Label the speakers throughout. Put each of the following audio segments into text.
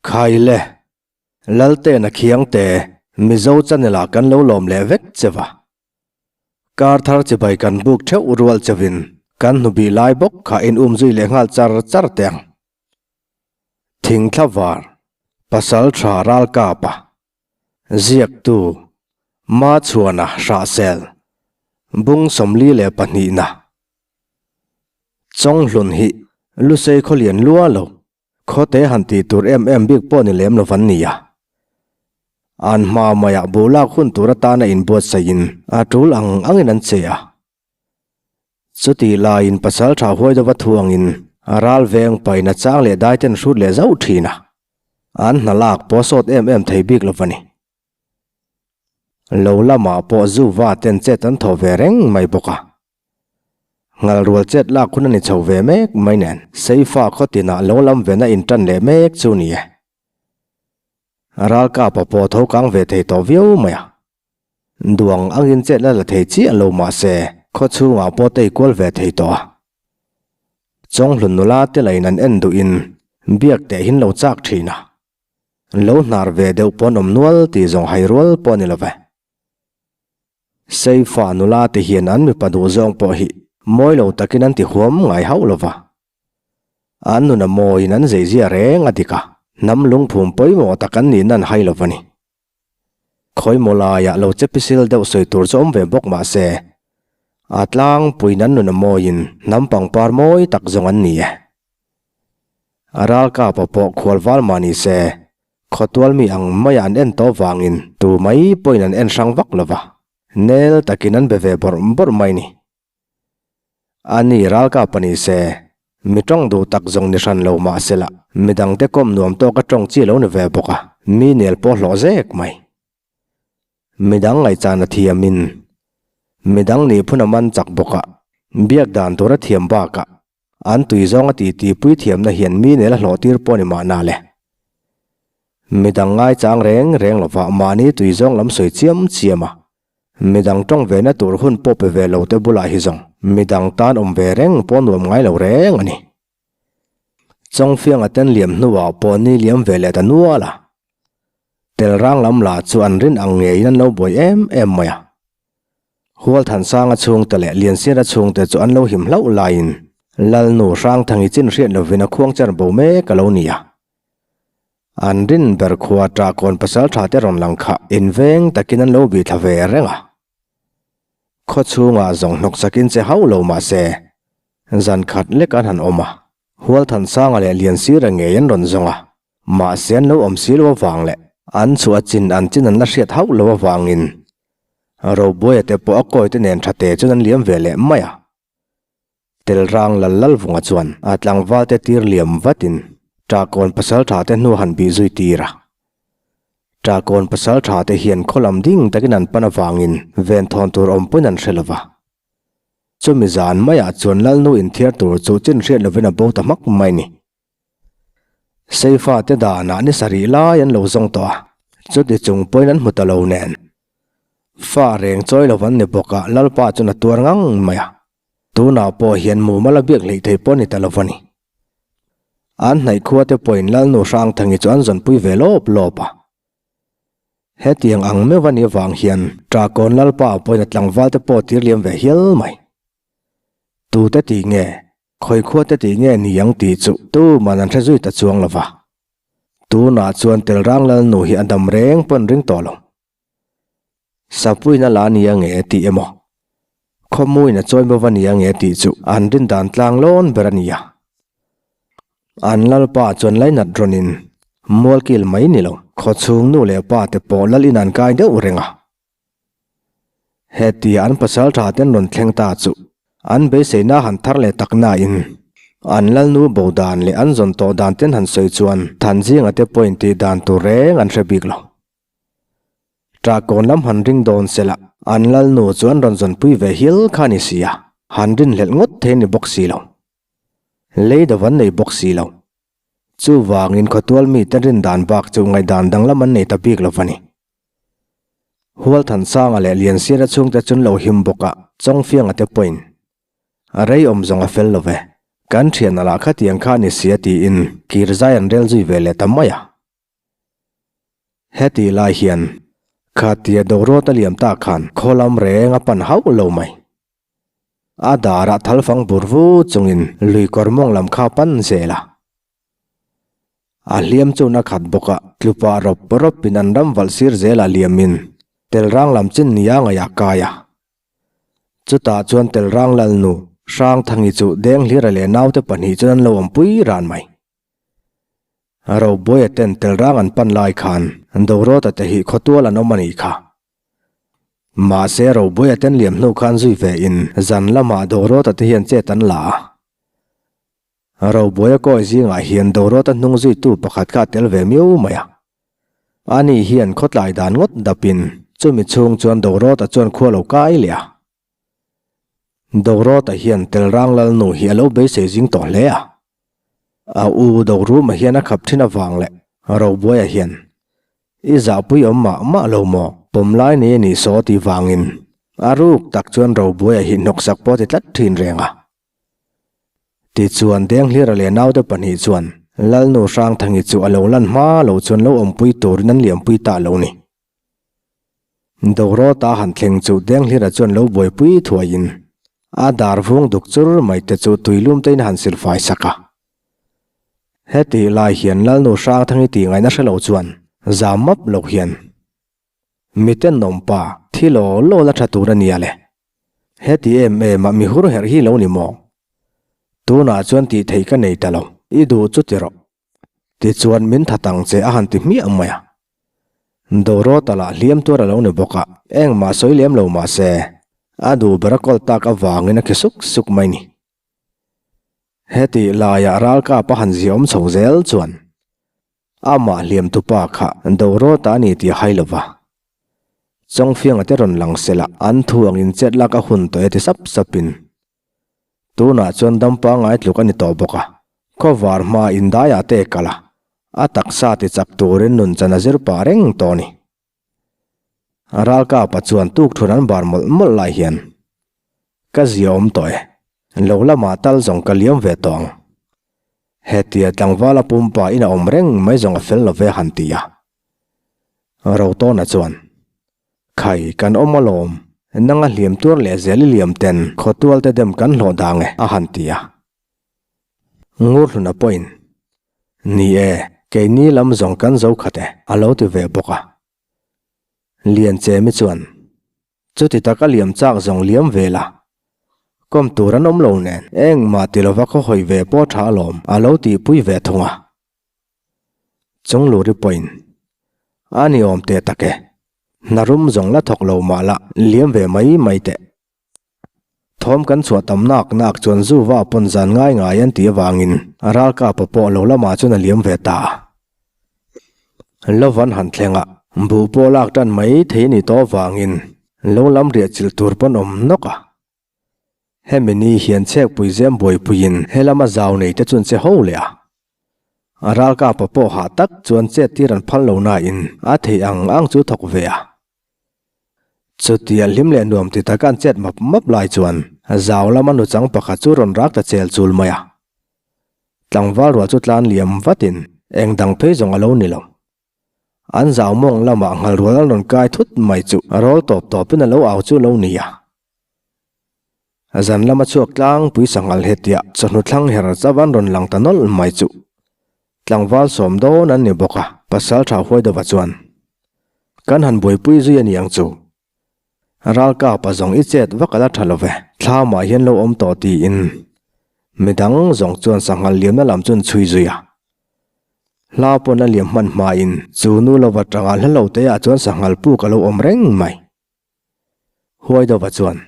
Speaker 1: Khaile, Laltena Khiangte, Mizo channel ah kan lo lawm leh vek che va. Kar thar chibai kan buk theuh rual chevin kan hnubih lai bawk kha in um zui leh nghal char char teh ang. Thingthla var, Pasal tha Ralkapa, Ziaktu, Machhuana Hrahsel, Bung 42 na. Chawnghlun hi Lusei khawlian lua lo. Khawte han tih tur em em bik pawh ni lem lo van nia. An hma maiah buh lak hun tur atana inbuatsaih in a tul ang angin an che a. Chutih laiin pasal tha huai deuha thu angin a ral veng pain a chang leh dai ten hrut leh zauh thin a. An hna lak pawh sawt em em thei bik lo va ni. Lo lamah pawh zu va ten chet an thaw ve reng mai bawk a. Ngalrual chet lak hun a ni chho ve mek mai nen Seifa khaw tinah lo lam vena intan leh mek chu ni e. Ralkapa pawh tho kang ve thei tawh viau mai a. Duang angin chet la la thei chiah lo mah se khaw chhungah pawh tei kual ve thei tawh a. Chawnghlun nula te lain an en duhin biak teh hin lo chak thin a. Lo hnar ve deuh pawn awm nual tih zawng hai rual pawh a ni lo ve. Seifa nula te hian an mipa duh zawng pawh hi mawi lo takin an ti huam ngai hauh lo va. An nun a mawiin an zeizia reng a dik a, hnam lungphum pawimawh tak an nihna an hai lo va ni. Khawimaw laiah lo che pisil deuh sawi tur chu awm ve bawk mah se, a tlangpuiin an nun a mawiin hnam pangpar mawi tak zawng an ni e. A ralkapa pawh khual val mah ni se, Khawtual mi ang maia an en tawh vangin tu mai pawhin an en hrang vak lo va, nel takin an be ve bawrh bawrh mai ni. A ni ralkap a ni se, mi tawng duh tak zawng ni hran lo mah se la, midangte kawm nuam tawka tawng chi lo ni ve bawk a, mi nel pawh hlawh zek mai. Midang ngaihchan a thiamin, midang nihphun a man chak bawk a, biak dan tur a thiam bakah An tui zawnga titi pui thiamna hian mi nel a hlawh tir pawh ni mahna le. Midang ngaichang reng reng lovah mahni tui zawng lam sawi chiam chiam a, midang tawng ve na tur hun pawh pe ve lo te bulah hi zawng midang tan awm ve reng pawh nuam ngai lo reng a ni. Chawngfianga ten liam hnuah pawh ni liam ve leh ta nual a. Tel rang lam lah chu an rin ang ngeiin an lo buai em em mai a. Hualthansanga chhungte leh Liansiara chhungte chu an lo him hlauh laiin Lalnu Hrangthangi chin hriat lovin a khuangcher bo mek a lo ni a. An rin ber khua Ṭahkawn pasalṭha te rawn lang kha inveng takin an lo bih thla ve reng a. Khaw chhungah zawng hnawk sakin che hauh lo mah se, zan khat lek an han awm a. Hualthansanga leh Liansira ngei an rawn zawng a. Mahse an lo awm si lo avang leh an chhuah chin an chin an la hriat hauh lo avangin Robuaia te pawh a kawi te nen tha te chuan an liam ve leh mai a. Telrang lal Lalvunga chuan a tlangval te tir liam vatin Ṭahkawn pasal tha te hnu han bih zui tir a. Ṭahkawn pasal tha te hian khaw lam ding takin an pan avangin venthawn tur awm pawhin an hre lo va. Chumi zan maiah chuan Lalnu inthiar tur chu chin hriat lovin a bo ta hmak mai ni. Seifa te danah ni sarih lai an lo zawng tawh a, chuti chung pawhin an hmu ta lo nen. Fa reng chawi lo an ni bawk a, Lalpa chuan a tuar ngang mai a. Tunah pawh hian mumal a biak hleih thei pawh a ni ta lo a ni. An hnaih khua te pawhin Lalnu Hrangthangi chu an zawnpui ve lawp lawp a. Hetiang ang meuh a nih avang hian Ṭahkawn Lalpa pawhin a tlangval te pawh tir liam ve hial mai. Tute tih nge? Khawikhua te tih nge ni ang tih chu tuman an hre zui ta chuang lo va. Tunah chuan Telrang Lalnu hi a dam reng pawn ring tawh lo. Sapuiin a la nia nge tih emaw, khawmuin a chawi maw va nia nge tih chu an rin dan tlang lawn ber a ni a. An lalpa chuan lainat rawnin mualkil mai ni lo, khawchhung nu leh pa te pawh lal in an kai deuh reng a. Heti an pasal tha ten rawn thleng ta chu an beiseina han thar leh tak nain an lalnu bo dan leh an zawn tawh dan ten han sawi chuan Thanzinga te pawhin tih dan tur reng an hre bik lo. Ṭahkawn lam han ring dawn se la an lalnu chu an rawn zawnpui ve hial kha a ni si a, han rinhlelh ngawt thei a ni bawk si lo. Lei deuh an nei bawk si lo. Chuvangin khawtual mite rin dan bak chu ngaihdan danglam an nei ta bik lo va ni. Hualthansanga leh Liansiara chhungte chun lo him bawk a, Chawngfianga te pawhin a rei awm zawng a fel lo ve. Kan thian a lah khatiang kha a ni si a tiin kir zai an rel zui ve leh ta mai a. Hetih lai hian khatia Dorawta liam tak khan khaw lam reng a pan hauh lo mai. A darah thalfang bur vu chungin lui kawr mawng lam kha pan zel a. A hliam chu na khat bawk a, tlupa rawp rawpin an ram valh sir zelah liamin Telrang lam chin nia ngaih a kai a. Chutah chuan Telrang Lalnu Hrangthangi chu Denghlira leh naute pahnih chuan an lo awmpui ran mai. Robuaia ten Telrang an pan lai khan Dorawta te hi khawtual an awm a nih kha. Mahse Robuaia ten liam hnu khan zui ve in zan lamah Dorawta te hian chet an la a. Robuaia kawi zingah hian Dorawta hnung zuitu pakhat kha a tel ve miau mai a. Ani hian khawtlai dan ngawt dapin chumi chhung chuan Dorawta chuan khua lo kai leh a. Dorawta hian Telrang Lalnu hi a lo beisei zing tawh hle a. A u Doruma hian a khap thin avang leh Robuaia hian, I zahpui awm mah mah lo maw? Pawmlai nei a nih saw tih vangin a ruk tak chuan Robuaia hi hnawksak pawh a ti tlat thin reng a. Tichuan Denghlira leh naute pahnih chuan Lalnu Hrangthangi chu a lo lan hma lo chuan lo awmpui turin an liampui ta lo ni. Dorawta han thleng chu Denghlira chuan lo buaipui thuaiin a dar vung duk chur mai te chu tuilum tein a han silfai sak a. Hetih lai hian Lalnu Hrangthangi tih ngaihna hre lo chuan zam map lo hian Miten nawmpa thi law law la tha tur a nia le. Heti em em a mi hur herh hi lo ni maw? Tunah chuan tih theih ka nei ta lo, i duh chu ti rawh. Tichuan min that ang che a han ti hmiah mai a. Dorota lah hliam tuar a lo ni bawk a, engmah sawi lem lo mah se, a duh ber a kawl tak avangin a khi suk suk mai ni. Hetih laiah ralkap a han ziaawm chho zel chuan amah hliam tupa kha Dorota a ni tih a hai lo va. Chawngfianga te rawn lang sela an thu angin chet lak a hun tawh e ti sap sapin Tunah chuan dam pangngai tluk a ni tawh bawk a, khawvar hma indaiah te kal a, a taksa ti chak turin nun chan a zir pah reng tawh a ni. Ralkapa chuan tukthun an bar mawlh mawlh lai hian, Ka zia awm tawh e, lo lamah tal zawng ka liam ve tawh ang. Hetia tlangvala pumpa in a awm reng mai zawng a fel lo ve han ti a. Rotawna chuan, Khai, kan awm alawm, nanga hliam tuar leh zel i liam ten khawtual te dem kan hlawh dang e, a han ti a. Ngurhluna pawhin, Ni e, keini lam zawng kan zo khat e, a lo ti ve bawk a. Lianchemi chuan, Chuti taka liam chak zawng liam ve la, kawm tur an awm lo nen, engmah ti lova khaw hawi ve pawh tha alawm, a lo tihpui ve thung a. Chungluri pawhin, A ni awm teh tak e, hna rum zawng la thawk lo mah la liam ve mai mai teh. Thawm kan chhuah tam nak nak chuan zu va pawn zan ngai ngai an tih avangin ralkapa pawh lo lamah chuan a liam ve ta a. Lovan han thleng a, buh pawh lak tan mai thei a nih tawh avangin lo lam riah chilh tur pawn awm nawk a. Hemi ni hian chhekpui zem buaipuiin helama zau nei te chuan che ho leh a. A ralkapa pawh hah tak chuan chet tir an phal lo nain a theih ang ang chu thawk ve a. Chutia hlim leh nuam ti taka an chet map map lai chuan zau lama nuchang pakhat chu rawn rak ta chel chul mai a. Tlangval rual chu tlan liam vatin eng dang phei zawng a lo ni lo. An zau mawng lamah nghal rual an rawn kai thut mai chu rawl tawp tawpin a lo au chu lo ni a. Zan lama chhuak tlangpui sanghal hetia chawhnu thlang her chauh an rawn lang ta nawlh mai chu tlangval sawm dawn an ni bawk a, pasal tha huai deuhva chuan kan han buaipui zui a ni ang chu. Ralkapa zawng i chet vak a la tha lo ve, thlamah hian lo awm tawh tiin midang zawng chuan sanghal liamna lam chu an chhui zui a. Hla pawn a liam hman hmain chu nu lova tangah hla lo te ah chuan sanghal puk a lo awm reng mai. Huai deuhva chuan,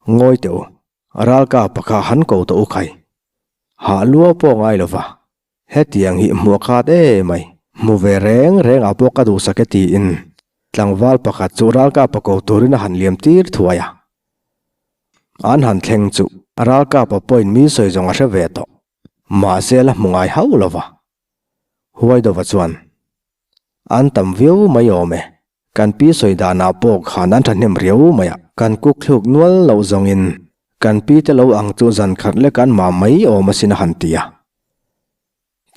Speaker 1: Ngawi teh u, ralka pakha han ko tawh u khai. Hah lua pawh ngai lova, hetiang hi hmuh a khat e mai, hmu ve reng reng ah pawh ka duhsak e tiin tlangval pakhat chu ralka pa ko turin a han liam tir thuai a. An han thleng chu ralka pa pawhin mi sawi zawng a hre ve tawh. Mahse la hmu ngai hauh lo va. Huaidova chuan, An tam viau mai awm e, kan pi sawi danah pawh khan an thahnem riau mai a, kan kuk thluk nual loh zawngin kan pi te lo ang chu zan khat lek an mah mai awm asin a han ti a.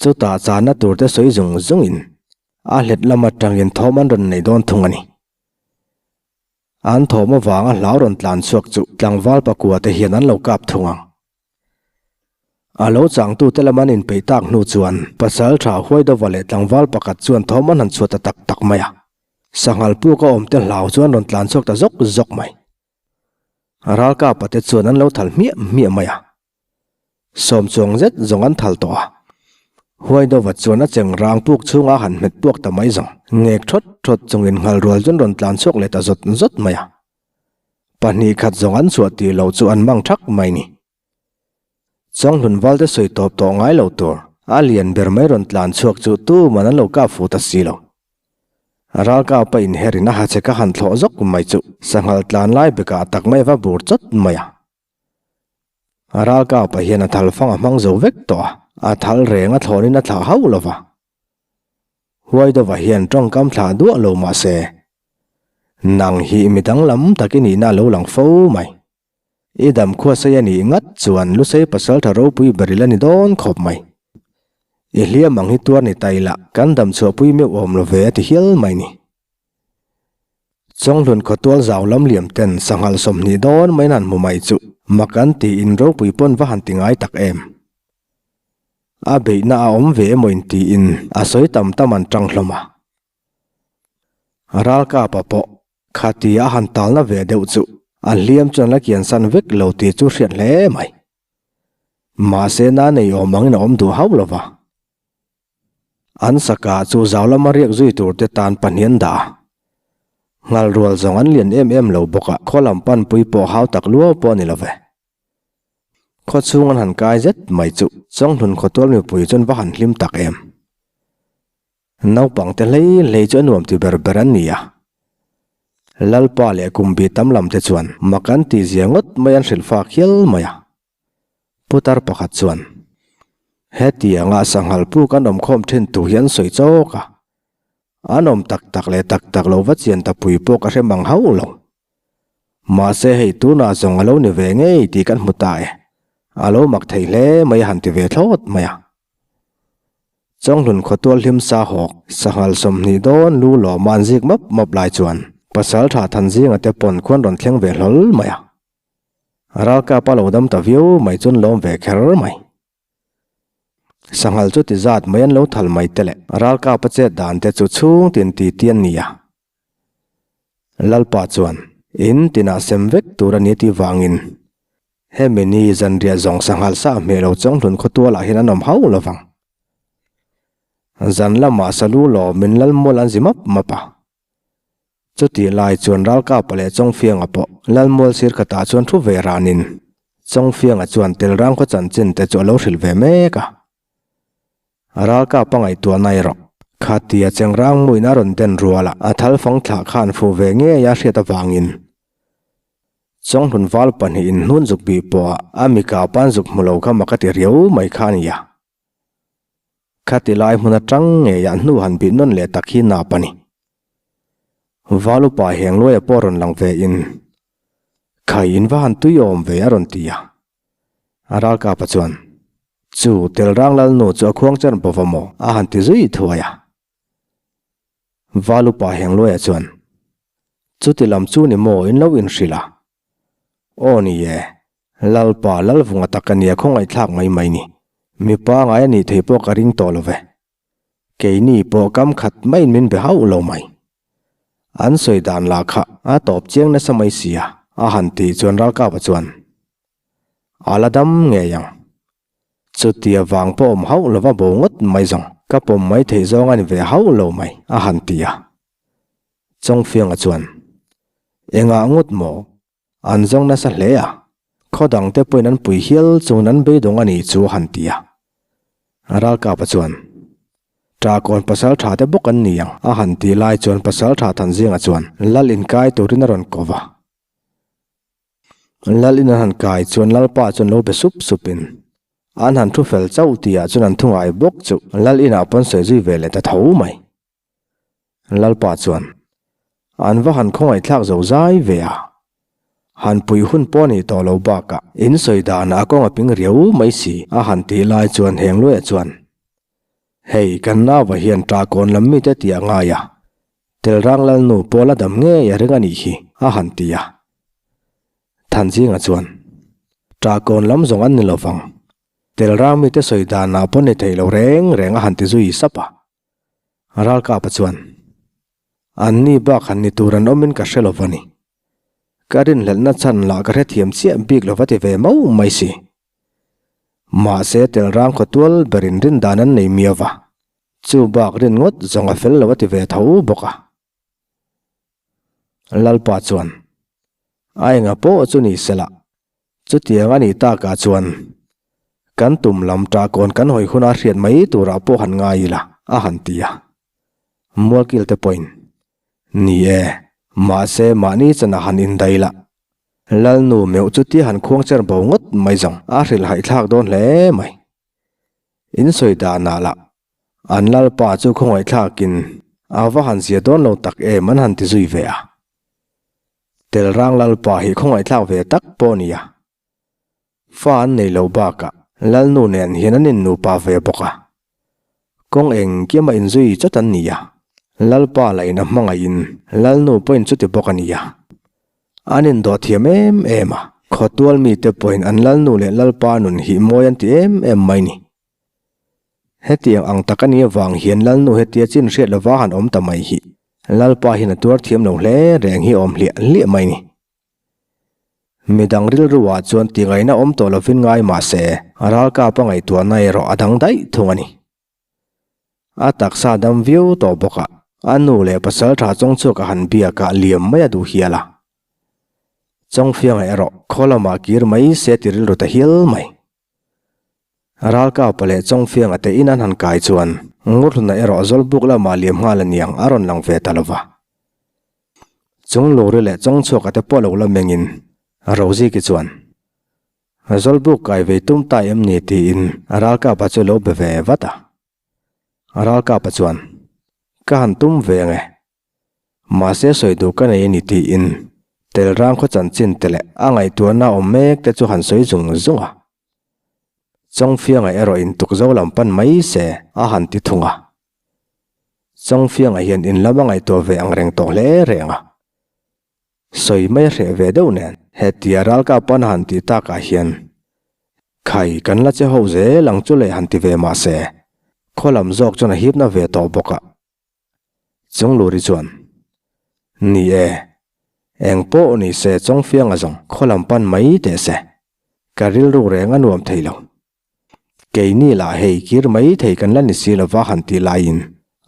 Speaker 1: Chutah chahna tur te sawi zung zungin. A hlet lam atangin thawm an rawn nei dawn thung a ni. An thawm avanga hlau rawn tlan chhuak chu tlangval pakua te hian an lo kap thung ang. A lo changtute lam an inpeih tak hnu chuan pasal tha Huaidova leh tlangval pakhat chuan thawm an han chhuah ta tak tak mai a. Sanghal puk a awmte hlau chuan rawn tlan chhuak ta zawk zawk mai. Ralkapa te chuan an lo thal hmiah hmiah mai a. Sawm chuang zet zawng an thal tawh a. Huaidova chuan a cheng rang puk chhunga a han hmet puak ta mai zawng. Ngek thawt thawt chungin nghal rual chuan rawn tlan chhuak leh ta zawt zawt mai a. Pahnih khat zawng an chhuah tih loh chu an mang thak mai ni. Chawnghlun valte sawi tawp tawh ngai lo tur a lian ber mai rawn tlan chhuak chu tuman an lo kap fuh ta si lo. Ralkapa inherin a hachek a han thlawh zawk mai chu sanghal tlan lai bekah tak mai va bur chawt mai a. Ralkapa hian a thal fang a hmang zo vek tawh a, a thal reng a thlawnin a thlah hauh lo va. Huaidova hian tawngkam thlah duah lo mah se, nang hi mi danglam tak i nihna a lo lang fo mai. I dam khuasei a nih ngat chuan Lusei pasaltha ropui ber ila ni dawn khawp mai. I hliam ang hi tuar ni ta ila kan dam chhuahpui meuh awm lo ve a ti hial mai ni. Chawnghlun khawtual zau lam liam ten sanghal 20 dawn mai nan hmu mai chu mak an tiin ropui pawn va han ti ngai tak em. A beihna a awm ve emaw in tiin a sawi tam tam an tang hlawm a. Ralkapa pawh khati a han talna ve deuh chu a hliam chuan la kiansan vek lo tih chu hriat hle mai. Mahse na nei awm angin a awm duh hauh lo va. An saka chu zau lama riak zui tur te tan pahnih an dah a. Nghal rual zawng an lian em em lo bawk a, khaw lam panpui pawh hau tak luau pawh a ni lo ve. Khaw chhung an han kai zet mai chu Chawnghlun khawtual mipui chuan va han hlim tak em. Naupang te hlei hlei chu a nuam ti ber ber an ni a. Lalpa leh Kumbi tam lam te chuan mak an tihzia ngawt mai an hrilh fak hial mai a. Putar pakhat chuan, Hetianga sanghal puk an awm khawm thin tu hi an sawi chawk a, an awm tak tak leh tak tak lo va chian ta pui pawh ka hre mang hauh lo. Mahse hei tunah zawng a lo ni ve ngei tih kan hmu ta e, a lo mak thei hle mai a han ti ve thlawt mai a. Chawnghlun khawtual hlim sa hawk sanghal 20 dawn lu lawma an zik map map lai chuan Pasaltha Thanzinga te pawn khuan rawn thleng ve hlawl mai a. Ralkap a lo dam ta viau mai chuan lawm ve kher mai. Sanghal chu ti zat mai an lo thal mai te leh ralkap a chet dan te chu chhung tin ti ti an ni a. Lalpa chuan in tinah sem vek tur a ni tih vangin hemi ni zanriah zawng sanghal sa hmeh lo chawnghlun khawtualah hian an awm hauh lo vang. Zan lamah salu lawmin Lalmual an zi map map a. Chutih lai chuan Ralkapa leh Chawngfianga pawh Lalmual sir khatah chuan thu ve ranin Chawngfianga chuan Telrang khaw chanchin te chu a lo hrilh ve mek a. Ralkapa ngaihtuahna erawh khatia Chengrang muin a rawn den ruala a thal fang thlah khan fuh ve ngei a hriat avangin Chawnghlun val pahnihin hnun zuk bih pawha a mika pan zuk hmu lo kha mak a ti riau mai kha a ni a. Khati lai hmun atang ngeiah hnu han bih nawn leh tak hi nap a ni. Val upa heng luaia pawh rawn lang ve in, Khai in va han tui awm ve a rawn ti a. A ralkapa chuan, Chu Telrang Lalnu chu a khuang chen bawk a maw? a han ti zui thuai a. Val upa heng luaia chuan, Chuti lam chu ni maw in lo inhrilh a? Aw ni e, Lalpa, Lalvunga tak a nia khawngaihthlak mai mai ni. Mipa ngai a nih thei pawh ka ring tawh lo ve. Keini pawh kam khat maiin min be hauh lo mai. An sawi dan lah kha a tawp chiang nasa mai sia, a han tih chuan Ralkapa chuan, A la dam ngei ang. Chutia vang pawh awm hauh lova bo ngawt mai zawng ka pawm mai theih zawng a ni ve hauh lo mai, a han ti a. Chawngfianga chuan, Engah ngawt maw? An zawng nasa hle a, khaw dangte pawhin an pui hial chungin an beidawng a nih chu a han ti a. Ralkapa chuan, Ṭahkawn pasal ṭha te bawk an ni ang, a han ti lai chuan pasal ṭha Thanzinga chuan lal inkai turin a rawn ko va. Lal in an han kai chuan Lalpa chuan lo be sup supin an han thu fel chauh tihah chuan an thu ngai bawk chu lal inah pawn sawi zui ve leh ta tho mai. Lalpa chuan, An va han khawngaihthlak zo zai ve a, han pui hun pawh a nih tawh lo bakah in sawi danah a kawng a ping riau mai si a han tih lai chuan Hengluaia chuan. Hei, kan nauva hian ṭahkawn lam mite tih a ngai a, Telrang Lalnu pawh la dam ngei a ring a nih hi, a han ti a. Thanzinga chuan, Ṭahkawn lam zawng an ni lo vang, Telrang mite sawi danah pawh ni thei lo reng reng a han ti zui sap a. Ralkapa chuan, Anni bak han ni tur an awmin ka hre lo va ni. Ka rinhlelhna chhan lah ka hrethiam chiah bik lo va ti ve mau mai si. Mahse Telrang khawtual berin rin dan an nei miau va, chu bak rin ngawt zawng a fel lo a ti ve tho bawk a. Lalpa chuan, A enga pawh chu ni sela, chutiang a nih takah chuan kan tum lam ṭahkawn kan hawi huna hriat mai turah pawh han ngai ila, a han ti a. Mualkil te pawhin, Ni e, mahse mahni chanah han indai la, Lalnu meuh chutia han khuang cher bo ngawt mai zawng a hrilhhaih thlak dawn hle mai. In sawi danah lah an Lalpa chu khawngaih thlakin a va han zia dawn lo tak em an han ti zui ve a. Telrang Lalpa hi khawngaih thlak ve tak pawh a nia. Fa an nei lo bakah Lalnu nen hian an innupa ve bawk a. Kawng engkim a inzui chawt an ni a, Lalpa lah in a hmangaihin Lalnu pawhin chuti bawk a ni a. An indawh thiam em em a, khawtual mite pawhin an Lalnu leh Lalpa nun hi mawi an ti em em mai ni. Hetiang ang tak a nih avang hian Lalnu hetia chin hriat lova han awm ta mai hi Lalpa hian a tuar thiam lo hle reng hi awm hliah hliah mai ni. Midang rilruah chuan tingaihna awm tawh lovin ngai mah se, ralkap a ngaihtuahna erawh a dang daih thung a ni. A taksa dam viau tawh bawk a, a nu leh pasal tha chawngchhuak a han biak a liam mai a duh hial a. Chawngfianga erawh khaw lamah kir mai se ti rilru ta hial mai. Ralkapa leh Chawngfianga te in an han kai chuan Ngurhluna erawh Zawlbuk lamah liam nghal a niang a rawn lang ve ta lo va. Chungluri leh Chawngchhuaka te pawh lo la mengin Roziki chuan, Zawlbuk kai vei tum ta em ni? tiin Ralkapa chu lo be ve vat a. Ralkapa chuan, Ka han tum ve ang e. Mahse sawi duh ka nei a ni tiin Telrang khaw chanchin te leh a ngaihtuahna awm mek te chu han sawi zung zung a. Chawngfianga erawh in tukzo lam pan mai se a han ti thung a. Chawngfianga hian in lam a ngaihtuah ve ang reng tawh hle reng a. Sawi mai a hreh ve deuh nen hetia ralkap pan han tih takah hian khai kan la che ho zel ang chu le han ti ve mahse khaw lam zawk chuan a hipna ve tawh bawk a. Chungluri chuan, Ni e, eng pawh ni se Chawngfianga zawng khaw lam pan mai teh se, ka rilru reng a nuam thei lo. Keini lah hei kir mai thei kan la ni si lova han tih laiin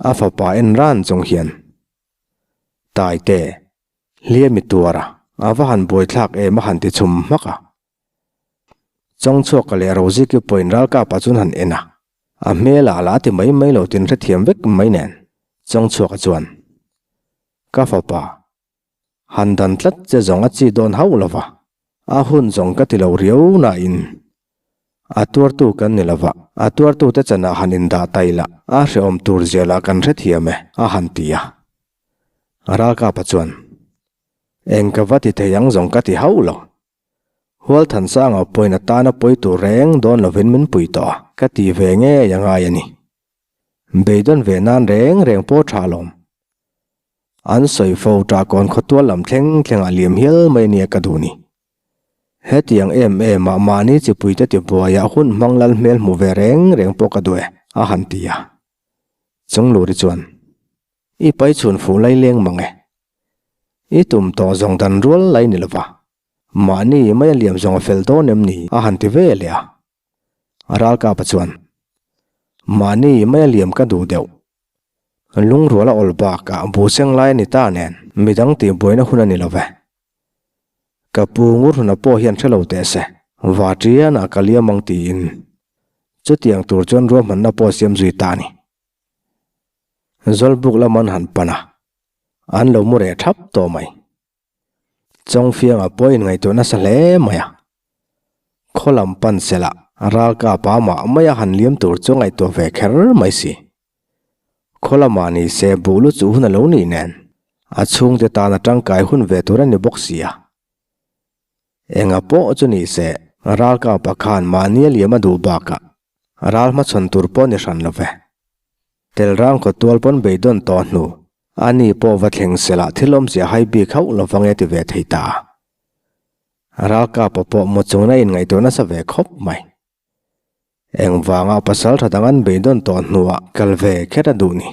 Speaker 1: a fapa en ran chung hian, Taite, hliami tuara a va han buaithlak em a han ti chhum hmak a. Chawngchhuaka leh Roziki pawhin ralkapa chuan han en a, a hmelah lah a ti mai mai lo tin hrethiam vek mai nen Chawngchhuaka chuan, Ka fapa, han dan tlat che zawng a chi dawn hauh lo va, a hun zawng ka ti lo riau nain a tuartu kan ni lo va, a tuartute chanah han indah tai lah a hrehawm tur zia lah kan hrethiam e, a han ti a. Ralkapa chuan, Eng ka va ti thei ang zawng ka ti hauh lo. Hualthansanga pawhin a tana pawi tur reng dawn lovin min pui tawh a, ka ti ve ngei a ngai a ni. Beidawn ve nan reng reng pawh tha alawm. An sawi fo ṭahkawn khawtual lam thleng thlengah liam hial mai ania ka duh ni. Hetiang em em ah mahni chipuite tibuaiah hun hmang lal hmel hmu ve reng reng pawh ka duh e, a han ti a. Chungluri chuan, I pai chhun fuh lai leng mang e. I tum tawh zawng dan rual lai ni lova. Mahni mai a liam zawng a fel dawn em ni? a han ti ve leh a. Ralkapa chuan, Mahni mai a liam ka duh deuh. Lungrual a awl bakah buhseng lai a ni ta nen midang tihbuaina hun a ni lo ve. Ka pu Ngurhuna pawh hian hre lo teh se, Vaṭianah ka liam ang tiin chutiang tur chuan ruahmanna pawh a siam zui ta a ni. Zawlbuk lam an han pan a, an lo mu reh thap tawh mai. Chawngfianga pawh in ngaihtuah nasa hle mai a. Khaw lam pan sela ralkap a mah mai a han liam tur chu ngaihtuah ve kher mai si. Khaw lamah ni se buh lu chuh hun a lo nih nen a chhungte tan a tangkai hun ve tur a ni bawk si a. Enga pawh chu ni se ralkapa khan mahni a liam a duh bakah ral hmachhawn tur pawh ni hran lo ve. Telrang khaw tual pawn beidawn tawh hnu, a ni pawh va thleng sela thil awmzia hai bik hauh lovang e ti ve thei ta. Ralkapa pawh mu chungin a inngaihtuah nasa ve khawp mai. Engvanga pasal tha dang an beidawn tawh hnuah kal ve kher a duh ni?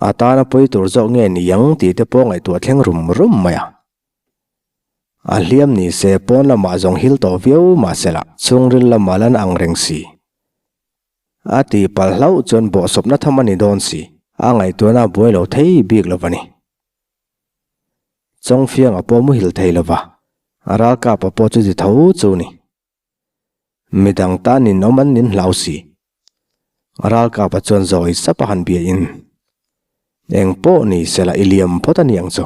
Speaker 1: A tana pawi tur zawk nge ni ang tih te pawh ngaihtuah thleng rum rum mai a. A hliam ni se pawn lamah zawng hil tawh viau mahsela chhungril lamah lan ang reng si. A tih palh hlauh chuan bawhsawpna tham a ni dawn si. A ngaihtuahna a buai lo thei bik lo a ni. Chawngfianga pawh muhil thei lo va, ralkapa pawh chu ti tho chu ni. Midang tan in awm an nin hlau si. Ralkapa chuan zawi sap a han bia in, Eng pawh ni sela i liam phawt a ni ang chu,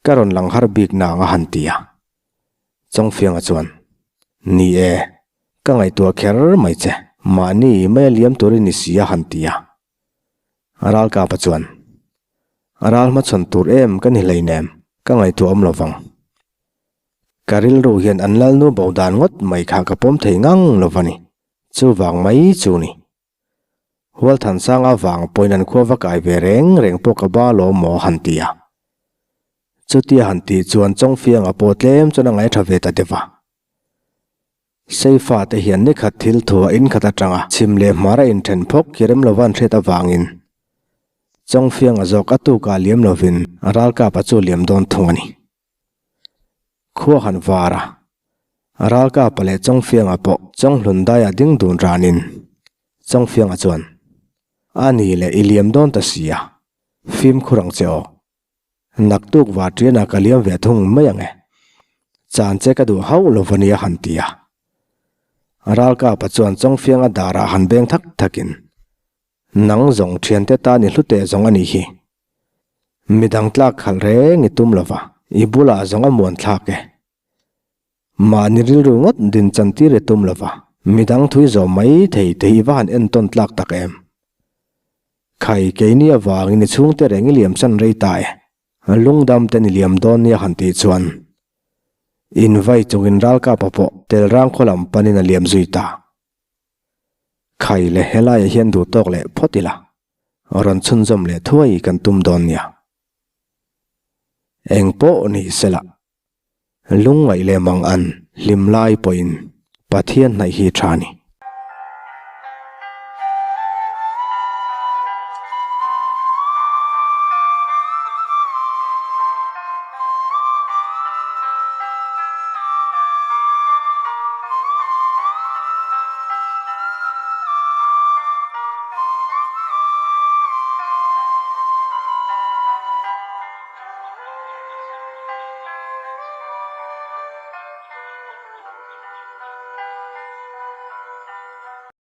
Speaker 1: ka rawn lang har bik nang a han ti a. Chawngfianga chuan, Ni e, ka ngaihtuah kher mai che, mahni mai a liam tur i ni si a han ti a. Ralkapa chuan, Ral hmachhawn tur em ka ni hleinem, ka ngaihtuah awm lovang. Ka rilru hian an lalnu bo dan ngawt mai kha ka pawm thei ngang lo va ni. Chuvang mai chu ni. Hualthansanga vang pawhin an khua va kai ve reng reng pawh ka ba lawm maw han ti a. Chutia han tih chuan Chawngfianga pawh tlem chuan a ngaihṭha ve ta deuh a. Seifa te hian nikhat thil thu a inkhat atanga chhim leh hmar a inthen phawk hi rem lova an hriat avangin Chawngfianga zawk a tukah liam lovin ralkapa chu liam dawn thung a ni. Khua han var a, Ralkapa leh Chawngfianga pawh Chawnghlun daiah ding dun ranin Chawngfianga chuan, A ni leh i liam dawn ta si a, fimkhur ang che aw. Naktuk Varṭianah ka liam ve thung mai ang e. Chan che ka duh hauh lo va nia han ti a. Ralkapa chuan Chawngfianga darah han beng thak thakin, Nang zawng thiante tan i hlute zawng a nih hi. Midang tlak khalh reng i tum lova, i bulah zawng a muan thlak e. Mahni rilru ngawt din chan tir i tum lova, midang thui zawm mai thei te hi i va han entawn tlak tak em. Khai keini avangin i chhungte reng i liam chan rei ta e. Lungdam ten i liam dawn nia han tih chuan invai chungin ralkapa pawh Telrang khaw lam panin a liam zui ta. Khai leh helaiah hian duh tawk leh phawt ila, rawn chhunzawm leh thuai kan tum dawn nia. Eng pawh ni sela, lungngaih leh mang an hlim lai pawhin Pathian hnaih hi tha ni.